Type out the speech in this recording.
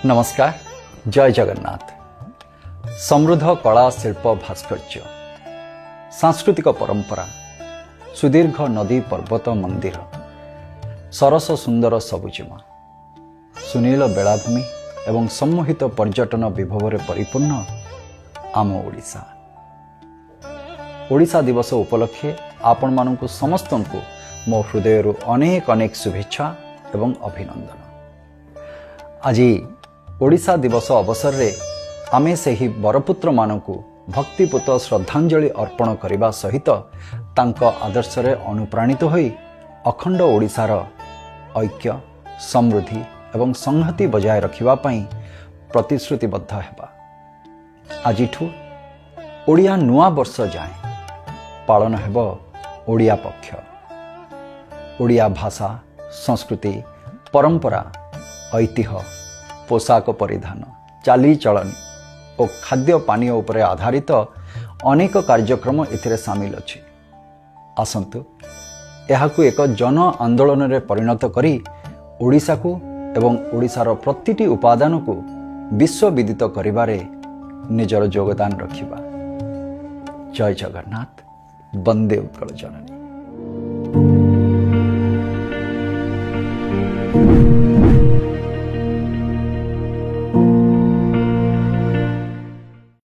ନମସ୍କାର, ଜୟ ଜଗନ୍ନାଥ। ସମୃଦ୍ଧ କଳା, ଶିଳ୍ପ, ଭାସ୍କର୍ଯ୍ୟ, ସାଂସ୍କୃତିକ ପରମ୍ପରା, ସୁଦୀର୍ଘ ନଦୀ, ପର୍ବତ, ମନ୍ଦିର, ସରସ ସୁନ୍ଦର ସବୁଜିମା, ସୁନୀଳ ବେଳାଭୂମି ଏବଂ ସମ୍ମୋହିତ ପର୍ଯ୍ୟଟନ ବିଭବରେ ପରିପୂର୍ଣ୍ଣ ଆମ ଓଡ଼ିଶା। ଓଡ଼ିଶା ଦିବସ ଉପଲକ୍ଷେ ଆପଣମାନଙ୍କୁ ସମସ୍ତଙ୍କୁ ମୋ ହୃଦୟରୁ ଅନେକ ଅନେକ ଶୁଭେଚ୍ଛା ଏବଂ ଅଭିନନ୍ଦନ। ଆଜି ଓଡ଼ିଶା ଦିବସ ଅବସରରେ ଆମେ ସେହି ବରପୁତ୍ରମାନଙ୍କୁ ଭକ୍ତିପୂତ ଶ୍ରଦ୍ଧାଞ୍ଜଳି ଅର୍ପଣ କରିବା ସହିତ ତାଙ୍କ ଆଦର୍ଶରେ ଅନୁପ୍ରାଣିତ ହୋଇ ଅଖଣ୍ଡ ଓଡ଼ିଶାର ଐକ୍ୟ, ସମୃଦ୍ଧି ଏବଂ ସଂହତି ବଜାୟ ରଖିବା ପାଇଁ ପ୍ରତିଶ୍ରୁତିବଦ୍ଧ ହେବା। ଆଜିଠୁ ଓଡ଼ିଆ ନୂଆ ବର୍ଷ ଯାଏଁ ପାଳନ ହେବ ଓଡ଼ିଆ ପକ୍ଷ। ଓଡ଼ିଆ ଭାଷା, ସଂସ୍କୃତି, ପରମ୍ପରା, ଐତିହ୍ୟ, ପୋଷାକ ପରିଧାନ, ଚାଲିଚଳଣି ଓ ଖାଦ୍ୟ ପାନୀୟ ଉପରେ ଆଧାରିତ ଅନେକ କାର୍ଯ୍ୟକ୍ରମ ଏଥିରେ ସାମିଲ ଅଛି। ଆସନ୍ତୁ ଏହାକୁ ଏକ ଜନ ଆନ୍ଦୋଳନରେ ପରିଣତ କରି ଓଡ଼ିଶାକୁ ଏବଂ ଓଡ଼ିଶାର ପ୍ରତିଟି ଉପାଦାନକୁ ବିଶ୍ୱବିଦିତ କରିବାରେ ନିଜର ଯୋଗଦାନ ରଖିବା। ଜୟ ଜଗନ୍ନାଥ, ବନ୍ଦେ ଉତ୍କଳ ଜନନୀ।